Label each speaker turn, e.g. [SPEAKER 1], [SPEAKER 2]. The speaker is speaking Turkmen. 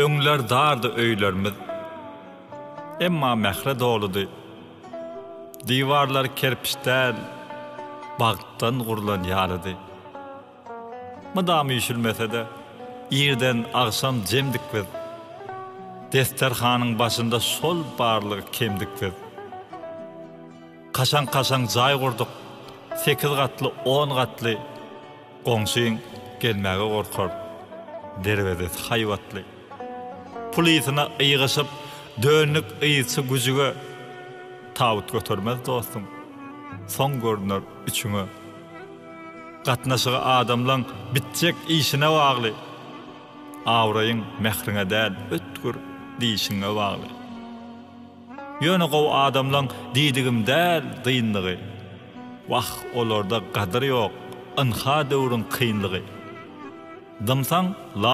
[SPEAKER 1] Öňler dardy öýlerimiz, emma mähre doludy. Diwarlary kerpiç däl, bagtdan gurlan ýalydy. Mydam üýşülmese-de, irden agşam jemdik biz. Desterhanyň başynda şol barlygy kemdik biz. Kaşaň-kaşaň jaý gurduk, sekiz gatly, on gatly. Goňşyň gelmäge gorkar, derwezesi haýbatly. Pul ysyna ýygyşyp, döndük yzçy güjüge. Tabyt götermez dostuň, soň görner üçüňe. Gatnaşygy adamlaň bitjek işine bagly. Abraýyň mähriňe däl, ötgür dişiňe bagly. Ýöne gowy adamlaň diýdigim däl dynlygy. Wah, olarda gadyr ýok, ynha döwrüň kynlygy. Dymsaň, la.